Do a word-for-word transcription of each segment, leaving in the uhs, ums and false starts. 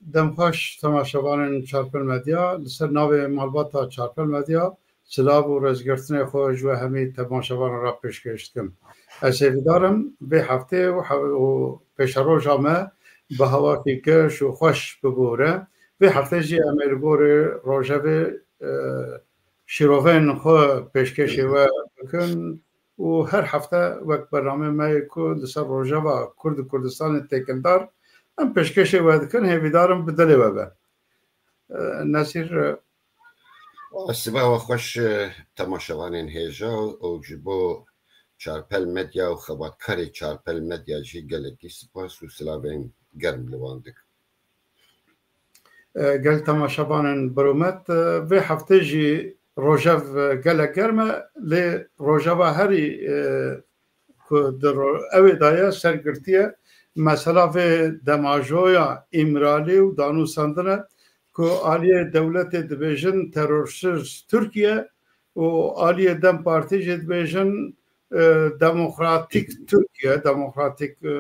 Demxweş temaşevanên Çarpel Medya, li ser navê malbata Çarpel Medya silav û rêzgirtinê xwe ji we hemî temaşevanan re pêşkêş dikim. Ez hêvîdar im vê heftê û he-, û pêşeroja me bi hewakî geş û xweş bibore. Vê heftê jî em ê li gorî rojevê, e, şîroveyên xwe pêşkêşê we bikin û her hefte wek bernameyê me yê ku li ser rojeva Kurd û Kurdistanê têkildar em pêşkêşê we dikin, hêvîdar im bi dilê we be. E, Nesîr, e, Siba we xweş, e, temaşevanên hêja û ji bo Çarpel Medya û xebatkarê Çarpel Medya jî gelekî spas û silavên germ li wan dikim. E, gel temaşevanên birûmet, e, vê heftê jî rojev, e, gelek germ e, lê rojeva herî, e, ku di ro-, ew ê de ye, sergirtiye. Mesela vê demajoya Îmralî û danûsandine ku aliyê dewletê dibêjin terorsiz Tirkiye û aliyê DEM Partî jî dibêjin, e, demokratîk Tirkiye, demokratîk, e,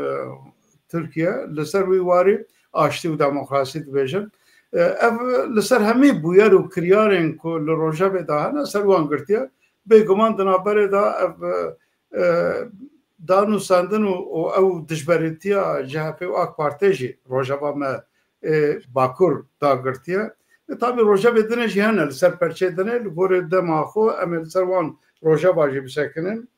Tirkiye, li ser wî warî aştî û demokrasî dibêjin. E, ev li ser hemî bûyer û kiryarên ku li rojevê de hene, ser wan girtiye. Bêguman di navberê de ev, e, danûsandin û, û ew dijberîtiya C H P û AK Partê jî rojeva me, e, Bakur dagirtiye. E, tabî rojevê dinê jî hene li ser perçê dinê, li gorî dema xwe em ê li ser wan rojeva jî bisekinin.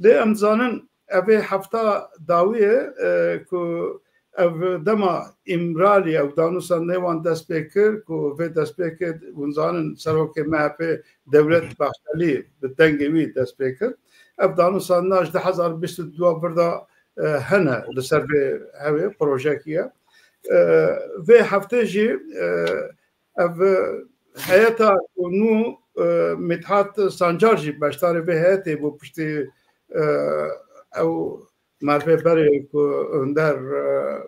Lê em dizanin ev ê hefta dawiyê, e, ku ev dema Îmralî ew danûsandinê wan dest pê kir, ku vê destpêkê hûn zanin serokê M H P Dewlet Bahçelî bi dengê wî dest pê kir. Ev danûsandina ji du hezar bîst û du vir de, e, hene li ser vê hewê projekî ye. E, vê heftê jî, e, ev heyeta ku nû, e, Mithat Sancar jî beşdarê vê heyetê bû piştî, e, ew mervê berê ku Önder, e,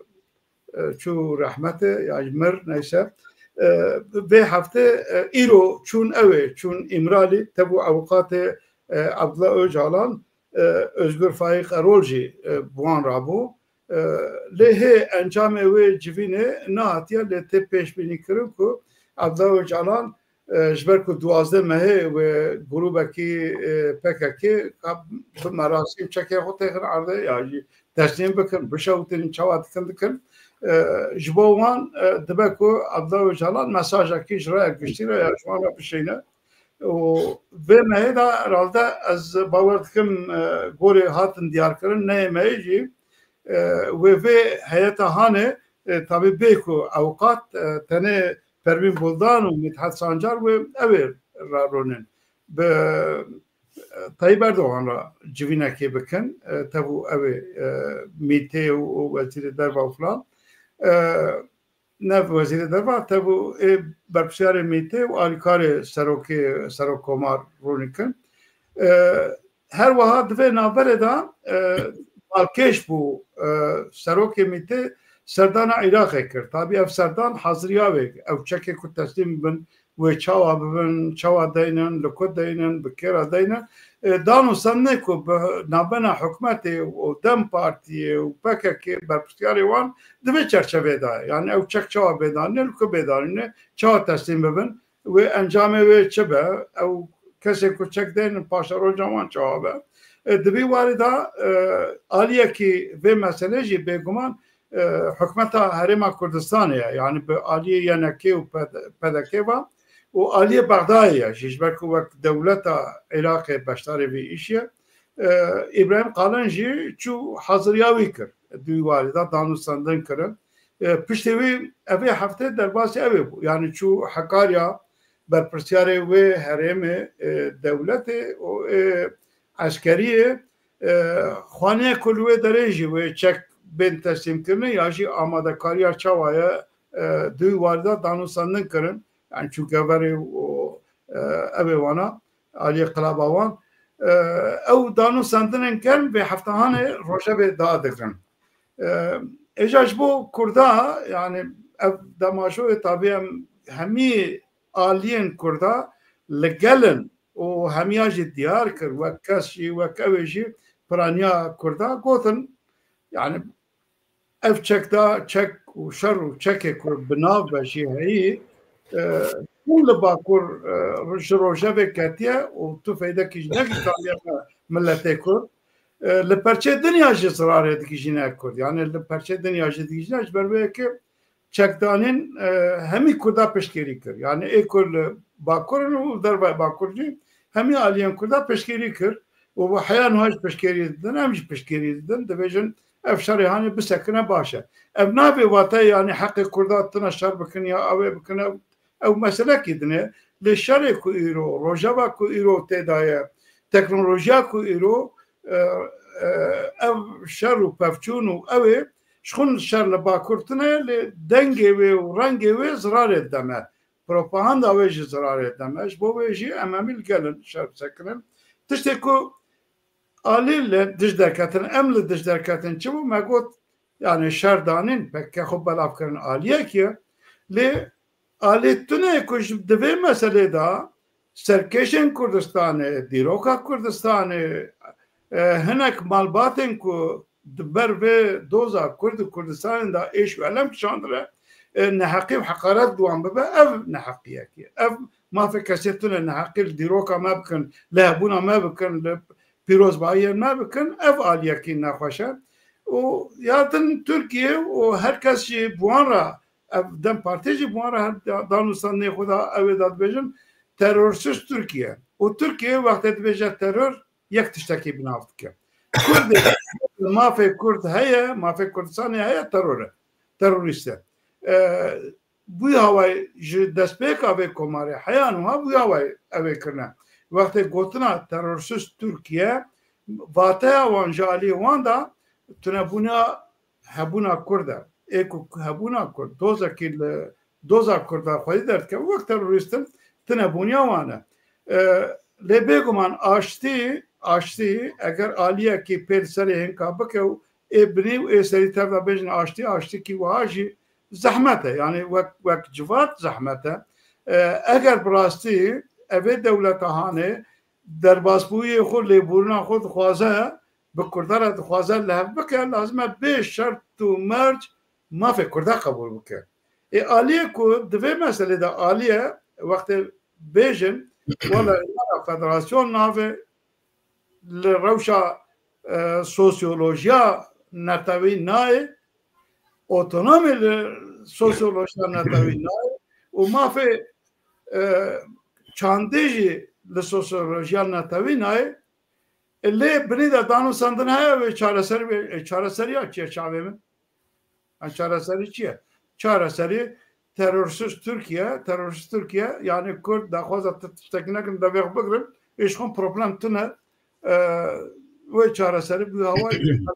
e, çû rehmetê ya jî mir, neyse. E, vê heftê, e, îro çûn ew ê, çûn Îmralî, tevû ewqatê, e, Abdullah Öcalan, e, Özgür Faik Erol jî, e, bi wan rabû. E, lê hê encamê wê civînê nehatiye, lê tê pêşbînîkirin ku Abdullah Öcalan, e, ji ber ku duwazdeh mehê wê grûbekî, e, P K K bi merasîm çekê xwe têxin erdê ya jî teslîm bikin, bişewitînin, çawa dikin dikin. E, ji bo wan, e, dibe ku Abdullah Öcalan mesajekî ji raya giştî re ya ji wan re bişîne. Û vê mehê de herhalde ez bawer dikim, e, gorê hatin diyarkirin, neyê mehê jî, e, wê vê heyeta hanê, e, tabî bê ku ewqat, e, tenê Pervîn Buldan û Mithat Sancar wê ew ê raronin. Bi, e, Tayyip Erdogan re civînekê bikin, e, tevû ew ê, e, mîtê û, û wezîrê derva û filan. E, ne wezîrê derva, tevû ê berpirsiyarê mîtê û alîkarê serokê, serokkomar rûnî kin. E, her wiha di vê navberê de, e, balkêş bû, e, serokê mîtê serdana Iraqê kir. Tabî ev serdan haziriya wê, ew çekê ku teslîm bibin, wê çawa bibin, çawa deynin, li ku deynin, bi kê re deynin. E, danûsandinê ku bi navbena hikûmetê û DEM Partiyê û P K K berpirsiyarê wan di vê çerçevê de ye. Yani ew çek çawa bê danîne, li ku bê danîne, çawa teslîm bibin, wê encamê wê çi be, ew kesê ku çek deynin paşeroja wan çawa be. E, di vî warî de, e, aliyekî vê meselê jî bêguman, e, hikûmeta Herêma Kurdistanê ye. Yani bi aliyê Y N K û P D K ve û aliyê Bexdayê ye jî, ji ber ku wek dewleta Iraqê beşdarê vê îşê ye. E, Îbrahîm Qalin jî çû haziriya wî kir. Di wî warî de danûstandin kirin. E, piştî wî evê heftê derbasî ew ê bû. Yani çû Hekarya, berpirsiyarê wê herêmê, e, dewletê û, e, eskeriyê, e, xwaniye ku li wê derê jî wê çek bên teslîmkirinê ya jî amadekariya çawa ye, e, di wî warî de danûstandin kirin. Yani çûke verê û, e, ev ê wana, aliyê qilaba wan. E, ew danûstandinên germ vê heftehanê rojevê dadigirin. E, êja ji bo Kurda, yani ev demajoyê tabî em hemî aliyên Kurda li gel in û hemiya jî diyar kir, wek kes jî, wek ew ê jî piraniya Kurda gotin, yani ev çekda, çek û şer û çekê ku bi nav ve jî heyî, e, hûn li Bakur, e, ji rojevê ketiye û tu feydekî jî negihiştandiye miletê Kurd. E, li perçê dinya jî zirarê digihîjîne Kurd. Yani li perçê dinya jî digihîjîne ji ber wê yekê çekdanîn, e, hemî Kurda piştgirî kir. Yani ê Kurd li Bakur in û dervayê Bakur jî hemî aliyên Kurda piştgirî kir. Û bi heya niha jî piştgirî didin, em jî piştgirî didin. Dibêjin ev şerê hanê bisekine baş e. Ev navê wate yani heqê Kurda tune şer bikin ya ew ê bikin, ew, ew meselekî din e. Lê şerê ku îro, rojeva ku îro tê de ye, teknolojiya ku îro, e, e, ev şer û pevçûn û ew ê, ji xwe şer li Bakur tune, lê dengê wê û rengê wê zirarê dide me. Propaganda wê jî zirarê dide me. Ji bo wê jî em hemî li gel in, şer bisekinin. Tiştê ku alî li dij derketin, em li dij derketin. Çi bû? Me got, yani şer danîn, P K K xwe belav kirin aliyekî ye. Lê alî tune ku ji di vê meselê de serkêşên Kurdistanê, dîroka Kurdistanê, e, hinek malbatên ku di ber vê doza Kurd û Kurdistanê de êş û elem kişandire, e, neheqî û heqaret di wan bibe, ev neheqiyekî ye. Ev mafê kesê tune, neheqî li dîroka me bikin, li hebûna me bikin, li pîrozbahiyên me bikin, ev aliyekî nexweş e. Û ya din Tirkiye û her kes jî bi wan re, ev DEM Partî jî bi wan re her da-, danûstandinê xwe de ew ê de dibêjin, terörsüz Türkiye. Û Tirkiye wextê dibêje terör, yek tiştekî bi nav dike. Kurdê, mafê Kurd heye, mafê Kurdistanê heye, teror e. Terorîst e. E, bi wî hawayê ji destpêka vê komarê heya niha bi wî hawayê ew ê kirine. Wextê gotina terörsüz Türkiye, vateya wan ji aliyê wan de tunebûna hebûna Kurd e. Ê ku hebûna Kurd, dozekî li doza Kurda xwedî derdikeve, wek terorîst in, tunebûniya wan e. E, lê bêguman aştî, aştî, eger aliyekî pê li serê hinka bike û ê binî û ê serî tev de bêjin aştî, aştîkî wiha jî zehmet e. Yani wek, wek civat zehmet e. E, eger bi rastî evê dewleta hanê derbasbûyê xwe, lêbûrina xwe dixwaze, bi Kurda re dixwaze li hev bike, lazim e bê şert û merc mafê Kurda qebûl bike. Ê aliyê ku di vê meselê de aliye wextê bêjin, wala îmana federasyon navê li rewşa, e, sosyolojiya netewî nayê, otonomî li sosyolojiya netewî nayê û mafê, e, çandê jî li sosyolojiya netewî nayê. E, lê binî de danûstandin heye wê çareserî bê, e, çareseriya çi ye çavê min? Yani çareserî çi ye? Çareserî terörsüz Türkiye, terörsüz Türkiye, yani Kurd daxwaza ti-, tiştekî nekin, devê xwe bigirin, ê ji xwe problem tune, e, wê çareserî bi hawayê.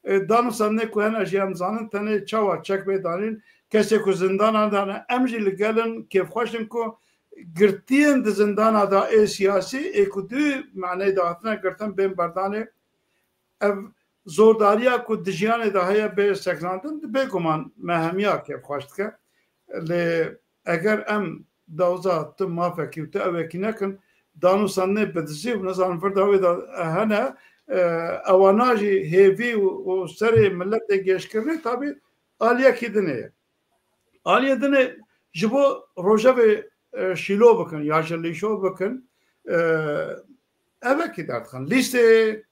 E, danûstandinê ku hene jî em zanin, tenê çawa çek bê danîn, kesê ku zindana de ne, em jî li gel in, kêfxweş in ku girtiyên di zindana de ê siyasî, ê ku di maneyê de hatine girtin, bên berdanê. Ev zordariya ku di jiyanê de heye bê sekinandin, di bêguman me hemiya kêfxweş dike. Lê eger em dawza tu mafekî û tu ewekî nekin, danûstandinê bi dizî û nizanim virda wê de hene, e, ewana jî hêvî û, û serê miletê gêşkirinê tabî aliyekî dinê ye. Aliyê dinê ji bo rojevê, e, şîlo bikin ya ji lîşo bikin, e, evekî derdixin. Lîstê,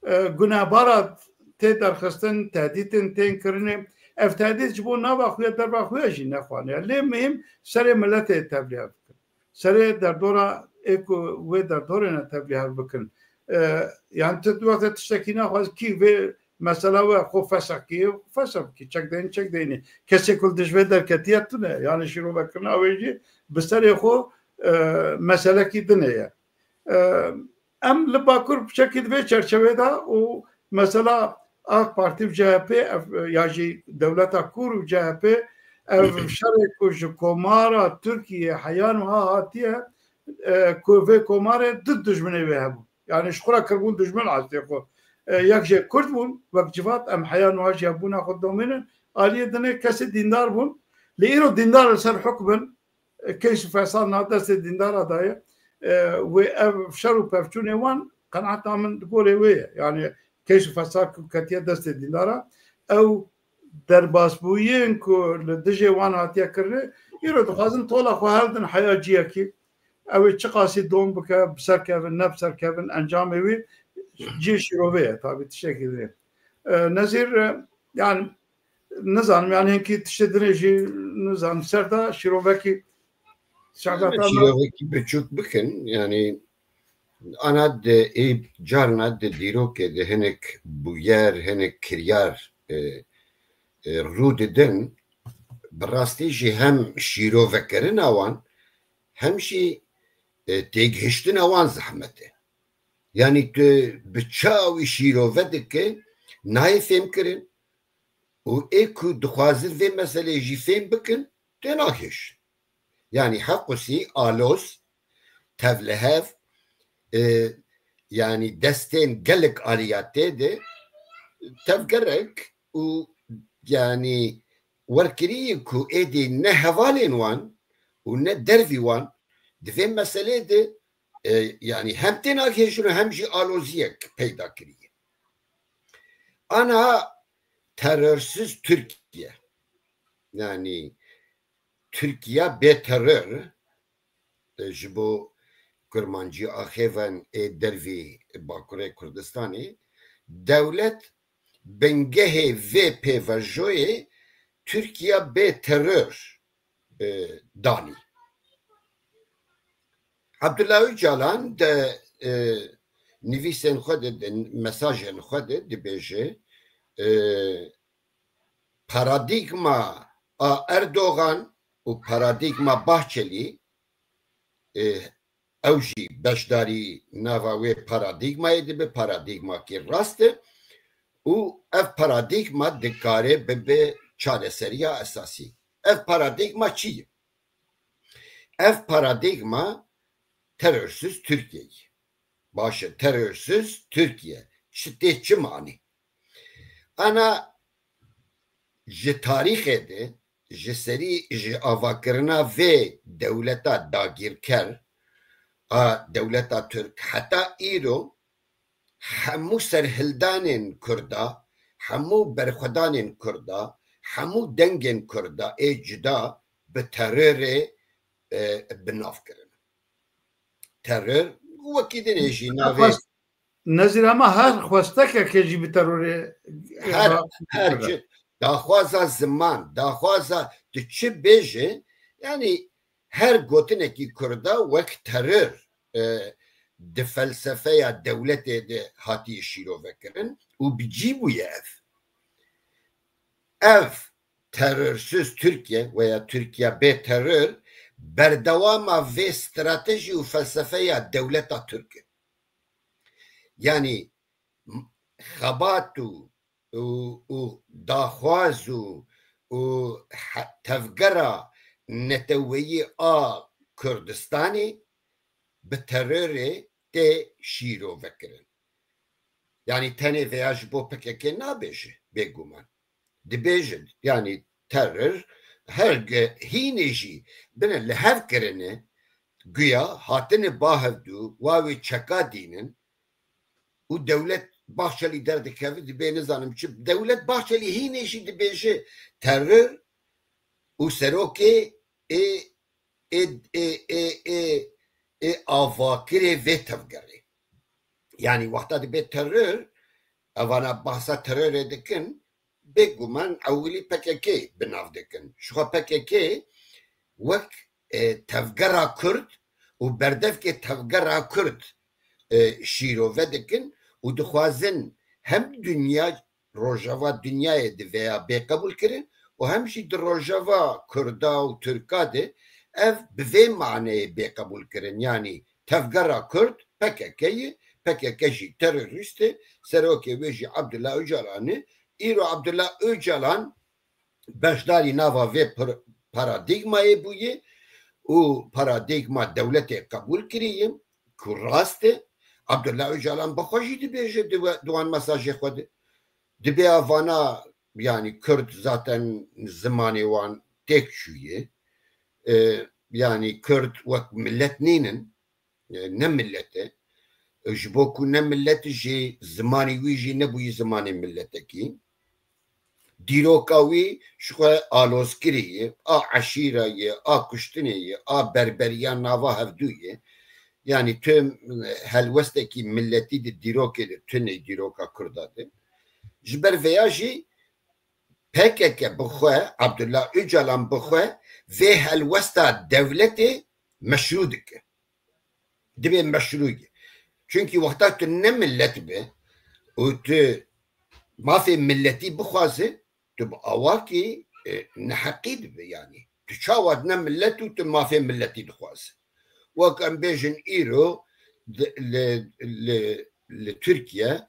e, gunehbara tê derxistin, tehdîtin tên kirinê. Ev tehdît ji bo nava xwe ya derva xwe ya jî nexwaniye. Lê muhîm serê miletê tevlî hev bikin. Serê derdora ê ku wê derdorê ne tevlî hev bikin. E, yani tu wextê tiştekî naxwaz kî vê mesela we xwe fesek kî, fesek kî, çek deyî, çek deyî. Kesê ku li dij vê derketiye tune. Yani şîrovekirina wê jî bi serê xwe, e, meselekî dinê ye. E, em li Bakur piçekî di vê çerçevê de û mesela AK Partî û C H P ev, ya jî dewleta Kur û C H P ev şerê ku ji komara Tirkiye heya niha hatiye, e, ku vê komarê du dijminê wê hebû. Yani ji xwe re kiribûn dijmin astê xwe. E, yek jê Kurd bûn, wek civat em heya niha jî hebûna xwe domînin. Aliyê dinê kesê dîndar bûn. Lê îro dîndar li ser hukm in. E, keys û fesad na destê dîndara daye. E, wê ev şer û pevçûnê wan qenaeta min di gorê wê ye. Yani keys û fesad ku ketiye destê dîndara, ew derbasbûyên ku li dijê wan hatiye kirinê, îro dixwazin tola xwe hildin heya ciyekî. Ew ê çiqasî dom bike, bi ser kevin, ne bi ser kevin, encamê wî cihê şîrovê ye, tabî tiştekî din. E, Nezîr, e, yani nizanim, yani hinkî tiştê dinê jî nizanim, ser de şîrovekî Şevbeta me. Şîrovekî biçûk bikin, yani ana di ê carna di dîrokê de hinek bûyer, hinek kiryar, e, e, rû didin, bi rastî jî hem şîrovekirina wan, hem jî, e, têgihiştina wan zehmet e. Yani tu bi çawî şîrove dike, nayê fêmkirin û ê ku dixwazin vê meseleyê jî fêm bikin, tênagihiştin. Yani hequsî, aloz, tevlihev, e, yani destên gelek aliyatê de tevgerek û yani werkirî ku êdî ne hevalên wan û ne dervî wan di vê meselê de, e, yani hem tênagihêjin û hem jî aloziyek peyda kiriye. Ana terörsüz Türkiye. Yani Türkiye bê terör, e, ji bo kurmancî axêven ê dervî Bakurê Kurdistanê, dewlet bingehê vê pêvajoyê Türkiye bê terör, e, danî. Abdullah Öcalan de, e, nivîsên xwe de, de mesajên xwe de dibêje, e, paradîgma a Erdogan û paradîgma Bahçelî, e, ew jî beşdarî nava wê paradîgmayê dibe, paradîgmakî rast e û ev paradîgma dikare bibe çareseriya esasî. Ev paradîgma çi ye? Ev paradîgma terörsüz Türkiye ye. Baş e, terörsüz Türkiye çi tê, çi manî? Ana ji tarîxê de, ji serî, ji avakirina vê dewleta dagîrker a dewleta Tirk heta îro hemû serhildanên Kurda, hemû berxwedanên Kurda, hemû dengên Kurda ê cuda bi terorê, e, bi nav kirin. Teror wekî dinê jî navê xwest-, Nezîr, hema her xwestekeke jî bi terorê, e, her, da-, her çi, daxwaza ziman, daxwaza tu çi bêje, yani her gotinekî Kurda wek teror, e, di felsefeya dewletê de hatiye şîrovekirin û bi cî bûye ev. Ev terörsüz Türkiye veya Türkiye bê terör berdewama vê stratejî û felsefeya dewleta Tirk e. Yani m-, xebat û, û, û daxwaz û, û he-, tevgera neteweyî a Kurdistanê bi terorê tê şîrovekirin. Yani tenê veya ji bo P K K nabêje, bêguman. Dibêjin, yani teror her ge-, hînê jî bine li hev kirine, guya hatine ba hevdû, wa wê çeka dînin û dewlet Bahçelî derdikeve, dibê nizanim çi. Dewlet Bahçelî hînê jî dibêje teror û serokê ê, ê, ê, ê, ê, ê avakirê vê tevgerê. Yani wexta dibê teror, evana bahsa terorê dikin, bêguman ewilî P K K bi nav dikin. Ji xwe P K K wek, e, tevgera Kurd û berdevkê tevgera Kurd, e, şîrove dikin û dixwazin hem dinya, rojava dinyayê de veya bê qebûl kirin û hem jî di rojava Kurda û Tirka de ev bi vê maneyê bê qebûl kirin. Yanî tevgera Kurd P K K ye, P K K jî terorîst e, serokê wê jî Abdullah Öcalan e. Îro Abdullah Öcalan beşdarî nava vê pir-, paradîgmayê bûye û paradîgma dewletê qebûl kiriye ku rast e. Abdullah Öcalan bi xwe jî dibêje di we-, di wan mesajê xwe de. Dibê a vana, yani Kurd zaten zimanê wan têk çûye. E, yani Kurd wek millet nînin, e, ne millet e. E, ji bo ku ne millet jî zimanê wî jî nebûyî zimanê milletekî. Dîroka wî ji xwe alozkirî ye, a eşîra ye, a kuştinê ye, a berberiya nava hevdû ye. Yanî tu helwestekî milletî di dîrokê de tune dîroka Kurda de. Ji ber vêya jî P K K bi xwe, Abdullah Ocalan bi xwe vê helwesta dewletê meşrû dike. Dibe meşrû ye. Çunkî wexta tu ne millet be û tu mafê milletî bixwaze, tu bi awakî, e, neheqî dibe yanî. Tu çawa ne millet û tu mafê milletî dixwaze? Wek em bêjin îro di, li, li, li Tirkiye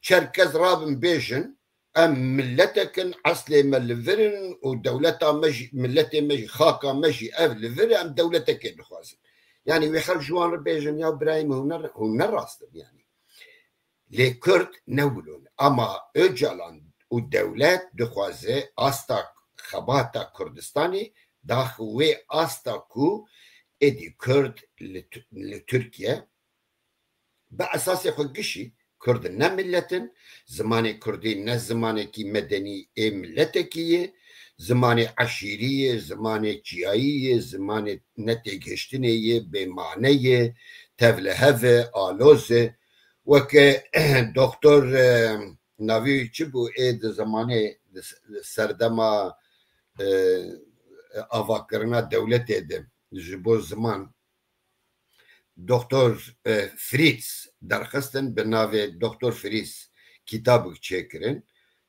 çerkez rabin bêjin, em milletek in, eslê me li vir in û dewleta me jî, milletê me jî, xaka me jî ev li vir, em dewletekê dixwazin. Yanî wê xelk ji wan re bêjin, ya birayê min, hûn ne, hûn ne rast in yanî. Lê Kurd ne wilo ne. Ama Ocalan û dewlet dixwaze asta xebata Kurdistanê daxi wê asta ku êdî Kurd li Tu-, li Tirkiye bi esasê xwe gişî Kurd ne millet in, zimanê Kurdî ne zimanekî medenî ê milletekî ye, zimanê eşîrî ye, zimanê çiyayî ye, zimanê netêgihiştinê ye, bêmane ye, tevlihev e, aloz e. Weke doktor, e, navî çi bû ê di zimanê, di s-, serdema, e, avakirina dewletê de ji bo ziman doktor, e, Fritz derxistin, bi navê doktor Fritz kitabek çêkirin.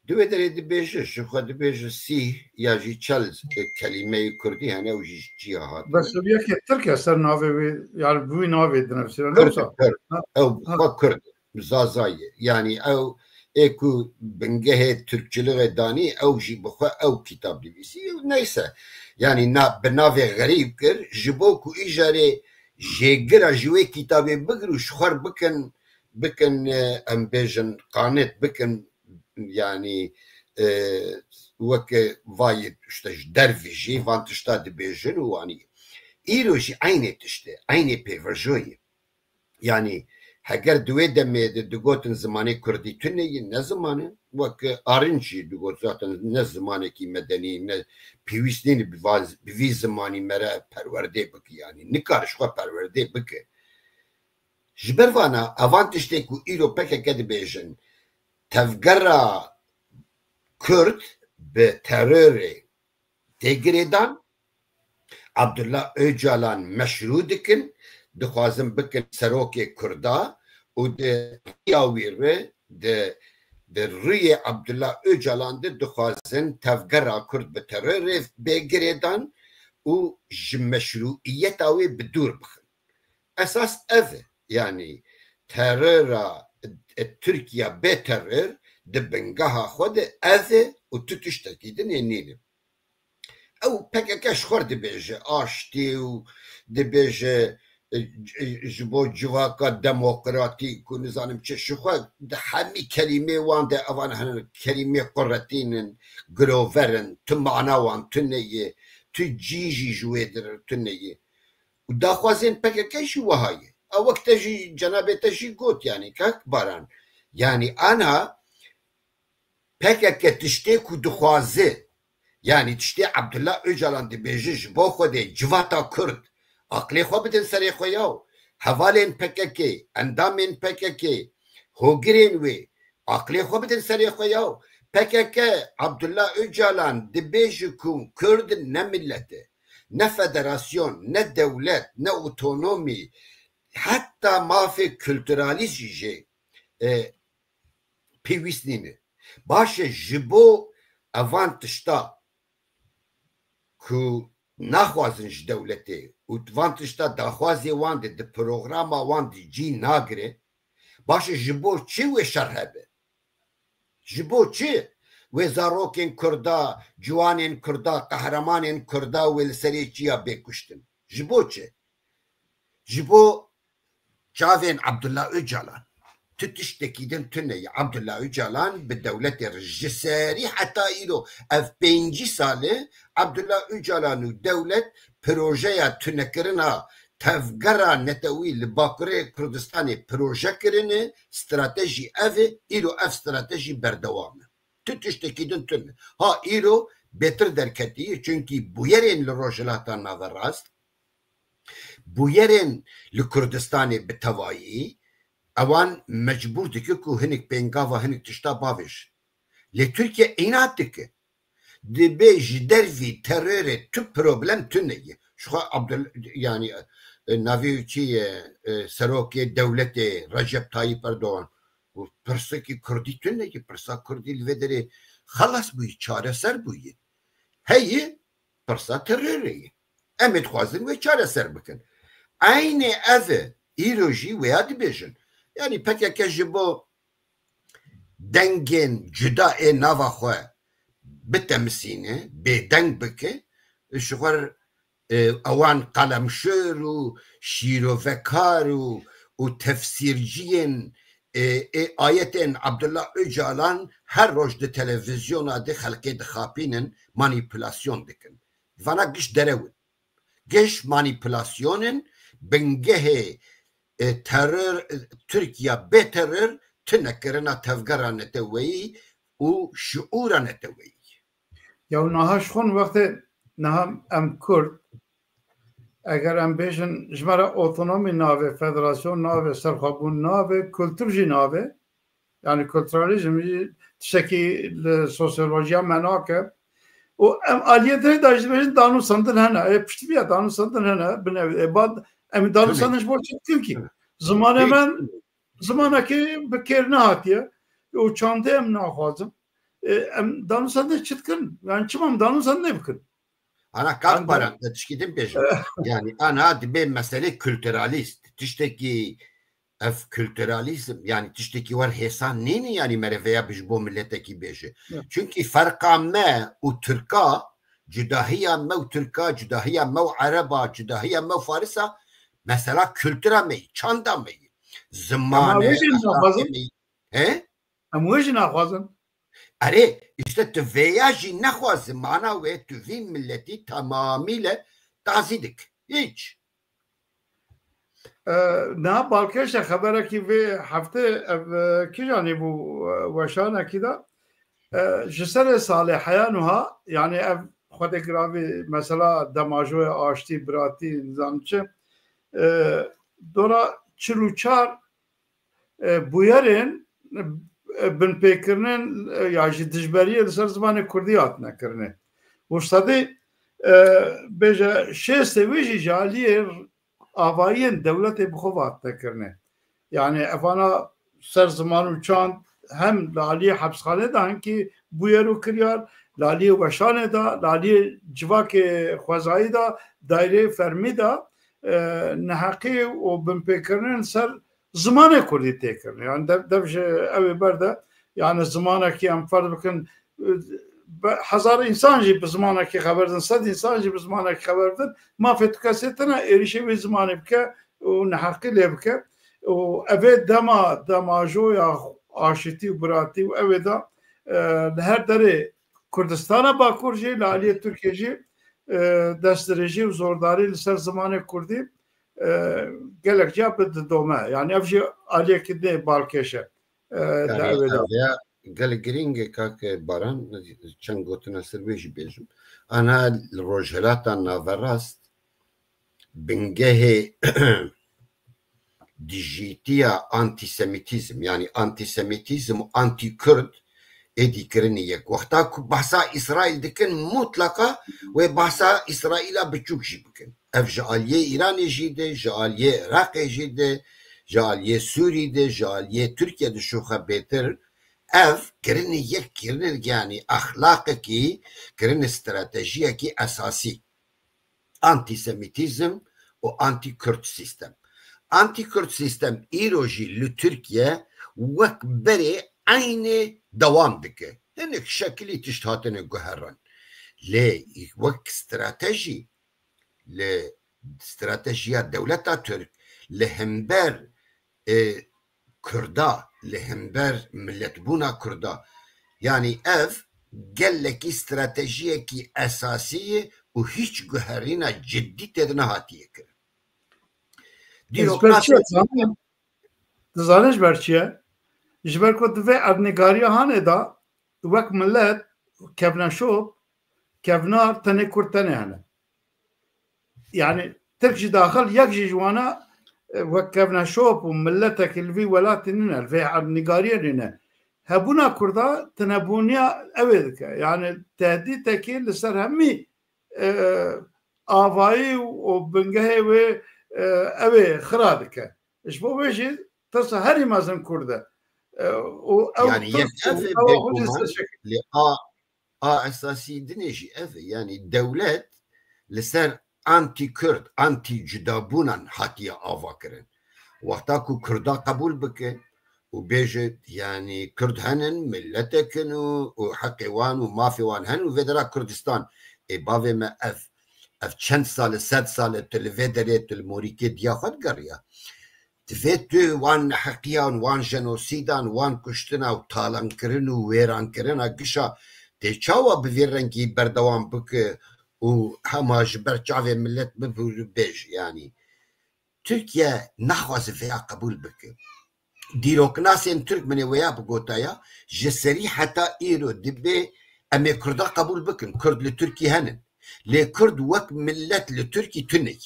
Di wê derê dibêje, ji xwe dibêje sîh ya jî çel, e, kelîmeyê kurdî hene, ew jî ji çiya hatine. Beşeviyekê Tirk e ser navê wê, yani bi wî navê dinivîsîne, ne Kurd, wisa? Kurd. Ha, ew bi ha. Xwe Kurd e, Zaza ye. Yani ew ê ku bingehê Tirkçiliğê danî, ew jî bi xwe ew kitab divîsî. Neyse. Yani na, bi navê xerîb kir, ji bo ku îjarê jêgira ji wê kitabê bigir û ji xwe bikin, bikin, e, em bêjin, qanet bikin, yani, e, weke vayê işte ji dervî jî van tişta dibêjin û wanî. Îro jî eynê tişt e, eynê pêvajoyê. Yani, heger di wê demê de digotin zimanê kurdî tune ye, ne ziman e, wek Arinç jî digot zaten ne zimanekî medenî, ne pêwîst nîne bi va-, bi vî zimanî me re perwerdê bike, yani nikare ji xwe perwerdê bike. Ji ber vana evan tiştê ku îro P K K dibêjin, tevgera Kurd bi terorê tê girêdan, Abdullah Ocalan meşrû dikin, dixwazin bikin serokê Kurda û di riya wî re, di, di rûyê Abdullah Ocalan de dixwazin tevgera Kurd bi terorê bê girêdan û ji meşrûiyeta wê bi dûr bixin. Esas ev e. Yani terora, e, Tirkiye bê teror di bingeha xwe de ev e û tu tiştekî din ê nîne. Ew P K K ji xwe dibêje aştî û dibêje, e, c-, ji bo civaka demokratîk û nizanim çi, ji xwe di hemî kelîmê wan de evan hene, kelîmê quretîn in, girover in, tu mana wan tune ye, tu cî jî ji wê dir tune ye. Û daxwazên P K K jî wiha ye. Ew wek te jî, cenabê te jî got, yanî kak Baran. Yanî ana P K K tiştê ku dixwaze, yanî tiştê Abdullah Ocalan dibêje ji bo Xwedê civata Kurd, aqilê xwe bidin serê xwe yaw. Hevalên P K K, endamên P K K, hogirên wê, aqilê xwe bidin serê xwe yaw. P K K, Abdullah Ocalan dibêje ku Kurd ne millet e, ne federasyon, ne dewlet, ne otonomî, heta mafê kulturalîst jî jê, e, pêwîst nîne. Baş e, ji bo evan tişta ku naxwazin ji dewletê û van tişta daxwazê wan de di programa wan de cî nagire, baş e, ji bo çi wê şer hebe? Ji bo çi wê zarokên Kurda, ciwanên Kurda, qehremanên Kurda wê li serê çiya bê kuştin? Ji bo çi? Ji bo çavên Abdullah Ocalan. Tu tiştekî din tune ye. Abdullah Ocalan bi dewletê re ji serî heta îro ev pêncî sal e Abdullah Ocalan û dewlet projeya tunekirina tevgera netewî li Bakurê Kurdistanê proje kirine, stratejî ev e, îro ev stratejî berdewam e. tu tiştekî din tune. Ha îro bêtir derketiye, çunkî bûyerên li Rojhilata Naverast, bûyerên li Kurdistanê bi tevayî, ewan mecbûr dike ku hinek pêngava hinek tişta bavêjin. Lê Tirkiye îna dike. Dibê ji dervî terorê tu problem tune ye. Ji xwe Abdul, yanî, e, navê wî çi ye, e, serokê dewletê Recep Tayyip Erdogan. Û pirsekî kurdî tune ye. Pirsa kurdî li vê derê xelas bûye, çareser bûye. Heye, pirsa terorê ye. Em ê dixwazin wê çareser bikin. Eynê ev e, îro jî wêya dibêjin. Yanî P K K ji bo dengên cuda ê nava xwe bitemisîne, bêdeng bike, ji xwe re, e, ewan qalemşir û şîrovekar û, û tefsîrciyên, e, ê ayetên Abdullah Ocalan her roj di televîzyona de xelkê dixapînin, manîpulasyon dikin. Vana giş derew in. Giş manîpulasyon in, bingehê, e, teror, e, Tirkiye bê teror tune kirina tevgera neteweyî û şiûra neteweyî. Ya niha ji xwe wextê niha em Kurd, eger em bêjin ji me re otonomî navê, federasyon navê, serxwebûn navê, kultur jî navê, yanî kulturalîzm jî tiştekî li sosyolojiya me nake. Û em aliyê dinê de jî dibêjin danûsandin hene, ê piştî bîya danûsandin hene, binevî, ê bad em danûsandin ji bo çi dikin kî? Zimanê me zimanekî bi kêr nehatiye û çandê em naxwazin. E, em danûsandin çi dikin? Yani çima em danûsandinê bikin? Ana kak Baran, te tişkî din bêjim. Yani ana dibê meselê kulturalîst, tiştekî ev kulturalîzm, yani tiştekî wer hêsan nîne, yani mereveya bi ji bo miletekî bêje. Çunkî ferqa me û Tirka, cudahiya me û Tirka, cudahiya me û Ereba, cudahiya me û Farisa, mesela kultura me yî, çanda me yî. Ziman e, wê jî naxwazin. He? Em wê jî naxwazin. Erê, işte tu vêya jî nexwazî, mana wê tu vî miletî tamamîle tazî dik. Hiç. E, niha balkêş e xeberekî vê heftê ev, e, kîjanî bû, e, weşanekî de. E, ji serê salê heya nuha, yani ev xwedê giravî mesela demajoya aştî, biratî, nizam çi, e, dora çil û çar e, bûyerên, e, binpêkirinên, e, ya jî dijberiyê li ser zimanê kurdî hatine kirinê. Û sedî, e, bêje şêstê wê jî ji aliyê avayiyên dewletê bi xwe ve hatine kirinê. Yani evana ser ziman û çand hem li aliyê hepsxanê de hinkî bûyer û kiryar, li aliyê weşanê de, li aliyê civakê xwezayî de, daîreyê fermî de, e, neheqî û binpêkirinên ser zimanê kurdî tê kirin. Yani dev, dev ji ew ê ber de, yani zimanekî em ferz bikin, e, be-, hezar însan jî bi zimanekî xeber din, sed însan jî bi zimanekî xeber din, mafê tu kesê tune êrîşê wê zimanê bike û neheqî lê bike. Û ev ê dema, demajoya aşitî û biratî û ew ê de, e, li her derê Kurdistana Bakur jî, li aliyê Tirkiyê jî, e, destdirêjî û zordarî li ser zimanê kurdî, e, gelek ciya bi didome. Yani ev jî aliyekî din ê balkêş e, e, di Yani ew ê de. Ev ya gelek girîng e kak Baran, çend gotina ser wê jî bêjim. Ana li Rojhilata Naverast bingehê dijîtiya antîsemitîzm, yani antîsemitîzm û antîkurd êdî kirinî yek. Wexta ku behsa Îsraîl dikin, mutlaqa wê behsa Îsraîla biçûk jî bikin. Ev ji aliyê Îranê jî de, ji aliyê Iraqê jî de, ji aliyê Sûrî de, ji aliyê Tirkiye de şûxe bêtir. Ev kirinî yek, kirinî, yani exlaqekî, kirinî stratejiyekî esasî. Antîsemitîzm û antîkurd sîstem. Antîkurd sîstem îro jî li Tirkiye wek berê eynê dewam dike. Hinek şekilî tişt hatine guherin. Lê wek stratejî, li stratejiya dewleta Tirk, li hember, e, Kurda, li hember miletbûna Kurda. Yani ev gelekî stratejiyekî esasî ye û hîç guherîna ciddî tê de nehatiye kirin. Ez ber çi ye zanim? Dizanî ji ber çi ye? Ji ber ku di vê erdnîgariya hanê de wek millet kevneşop, kevnar tenê Kurd tenê hene. Yani Tirk jî daxil yek jî ji wana, e, wek kevneşop û milletekî li vî welatî nîne, li vê erdnigariyê nîne. Hebûna Kurda tinebûniya ew ê dike. Yani tehdîtekî li ser hemî, e, avayî û bingehê wê, e, ew ê xira dike. Ji bo wê jî tirsa herî mezin Kurd e. E, û ew Yani yek tirs û ev e ew a xwe jî bêguman ser şekil. Lê a, a esasî dinê jî ev e. Yani dewlet li ser anti-Kurd, anti-cudabûnan hatiye ava kirin. Wexta ku Kurda qebûl bike û bêje, yani Kurd henin, milletek in û, û heqê wan û mafê wan henin û vê dera Kurdistan. Ê bavê me ev, ev çend sal e, sed sal e tu li vê derê, tu li morîkê diya xwe digeriya. Divê tu wan neheqiyan, wan jenosîdan, wan kuştina û talankirin û wêrankirina gişa tê çawa bi vî rengî berdewam bike û hema ji ber çavê millet bibêj, yani. Tirkiye naxwaze vêya qebûl bike. Dîroknasên Tirk min ê wêya bigotaya, ji serî heta îro dibê em ê Kurda qebûl bikin. Kurd li Tirkî henin. Lê Kurd wek millet li Tirkî tune ye.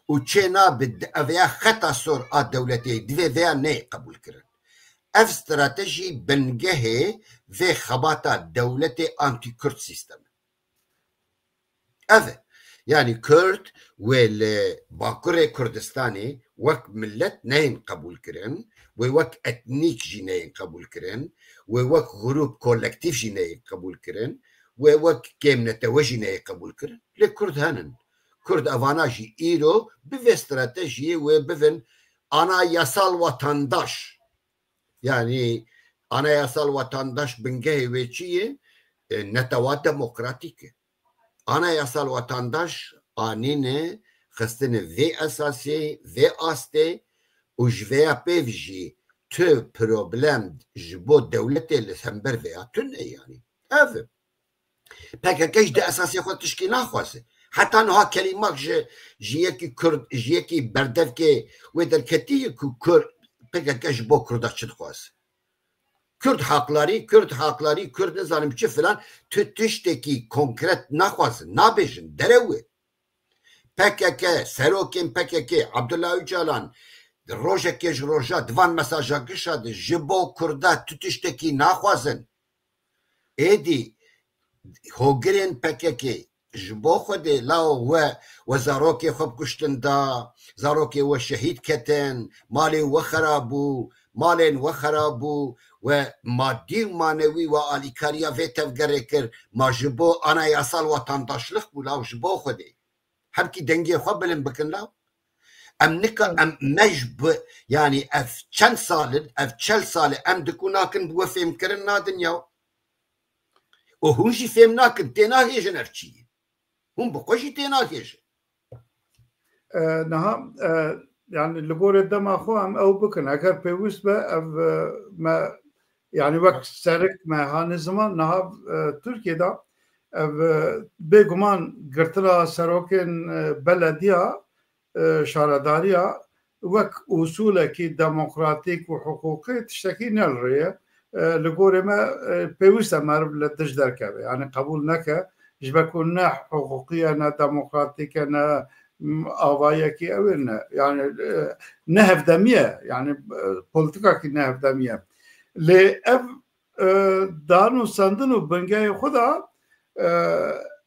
Û çê nabe di-, ev ya xeta sor a dewletê, divê vêya neyê qebûl kirin. Ev stratejî bingehê vê xebata dewletê anti-Kurd sîstem e. Ev e. Yani Kurd wê li Bakurê Kurdistanê wek millet neyên qebûl kirin, wê wek etnîk jî neyên qebûl kirin, wê wek grûp kolektîf jî neyên qebûl kirin, wê wek kêmnetewe jî neyê qebûl kirin. Lê Kurd henin. Kurd evana jî îro bi vê stratejiyê wê bivin anayasal vatandaş. Yani anayasal vatandaş bingehê wê çi ye? E, netewa demokratîk e. Anayasal vatandaş anîne xistine vê esasê, vê astê û ji vêya pêv jî tu problem ji bo dewletê li hember vêya tune yani. Ev e. P K K jî di esasê xwe tişkî naxwaze. Heta niha kelîmak ji, ji yekî Kurd, ji yekî berdevkê wê derketî ye ku Kurd, P K K ji bo Kurda çi dixwaze. Kurd haklarî, Kurd haklarî, Kurd nizanim çi filan, tu tiştekî konkret naxwazin, nabêjin, derew e. P K K, serokên P K K, Abdullah Öcalan, rojekê ji roja di van mesaja gişa de ji bo Kurda tu tiştekî naxwazin. Êdî hogirên P K K ji bo Xwedê lawo we, we zarokê xwe bi kuştin da, zarokê we şehîd ketin, malê we xera bû, malên we xera bû, we madî û manewî we alîkariya vê tevgerê kir, ma ji bo anayasal vatandaşlix bû law ji bo Xwedê. Hemkî dengê xwe bilind bikin law. Em nika, Evet. em, me ji bi, yani ev çend sal in, ev çel sal e, em diku nakin bi we fêmkirin na dinya. Û hûn jî fêm nakin, tê nahêjin ev çi ye. Hûn bi xwe jî tê nahêjin. E, niha, e, yani li gorê dema xwe em ew bikin. Eger pêwîst be, ev, e, me, yani wek serik me hanê ziman, niha, e, Tirkiye de ev, e, bêguman girtina serokên, e, belediya, e, şaredariya wek usûlekî demokratîk û hiqûqî tiştekî ne li rê ye. E, li gorê me, e, pêwîst e meriv li dij derkeve. Yani qebûl neke, ji ber ku ne hiqûqî ye, ne demokratîk e, ne, m, avayekî ew ê ne. Yani, e, ne hevdemî ye. Yani, e, politikakî ne hevdemî ye. Lê ev e, dan û sendin û bingehê xwe de, e,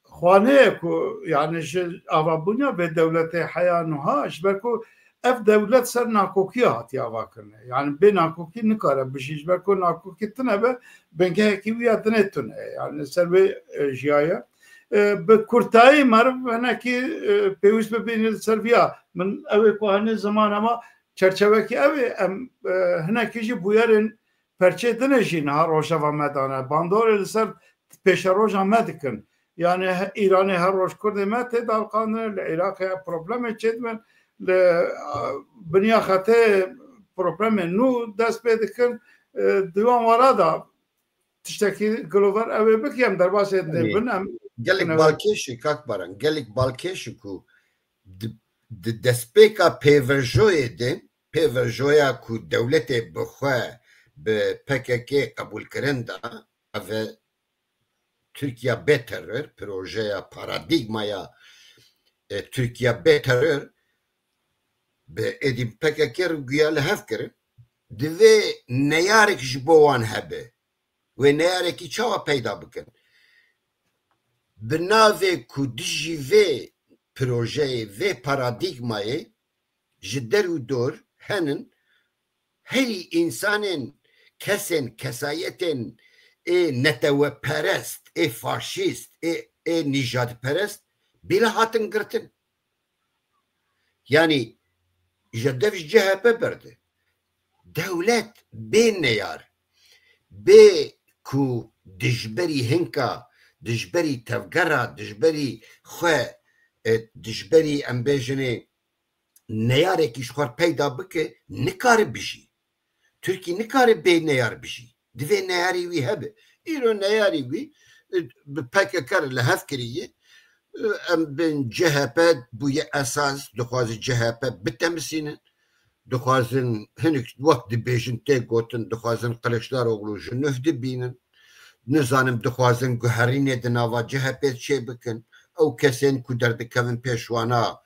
xwaneyê ku, yani, ji avabûna vê dewletê heya niha, ji ber ku ev dewlet ser nakokiya hatiye avakirinê. Yani, bê nakokî nikare bijî, ji ber ku nakokî tune be, bingehekî wî ya dinê tune ye. Yani, ser wê, e, jiyaye. E, bi kurtayî meriv hinekî, e, pêwîst bibîne li ser viya. Min ew ê ku hanê ziman hema çerçevekî ew ê, em, e, hinekî jî bûyerên perçê dinê jî niha rojeva me dane. Bandorê li ser pêşeroja me dikin. Yani he-, Îranê her roj Kurdê me tê dalqandin, li Iraqê problemê çêdibin, li, a, Biniya Xetê problemê nû dest pê dikin. E, di wan wara da tiştekî gilover ew ê bike, em derbasê Tabii. dê bin, em Gelek tune balkêş e, kak Baran, gelek balkêş e ku di, di destpêka pêvejoyê de, pêvejoya ku dewletê bi xwe bi P K K qebûlkirin da, Ev e Tirkiye bê terör, projeya, paradîgmaya, e, Tirkiye bê terör, bi êdî P K K re guya li hev kirin. Divê neyarek ji bo wan hebe. Wê neyarekî çawa peyda bikin? Bi navê ku dijî vê projeyê, vê paradîgmayê ji der û dor henin, herî însanên, kesên, kesayetên ê neteweperest, ê faşîst, ê, ê nîjadperest bîle hatin girtin. Yanî ji dev ji C H P berde. Dewlet bê neyar, bê ku dijberî hinka, dijberî tevgera, dijberî xwe, e, dijberî, em bêjinê, neyarekî ji xwe peyda bike, nikare bijî. Tirkî nikare bê neyar bijî. Divê neyarê wî hebe. Îro neyarê wî, e, bi P K K re li hev kiriye. E, em bên C H P bûye esas, dixwaze C H P bitemisînin. Dixwazin hinek wek dibêjin tê gotin, dixwazin Kiliçdaroglu ji nû bînin. Nizanim dixwazin guherînê di nava C H P çê bikin. Ew kesên ku derdikevin pêş wana,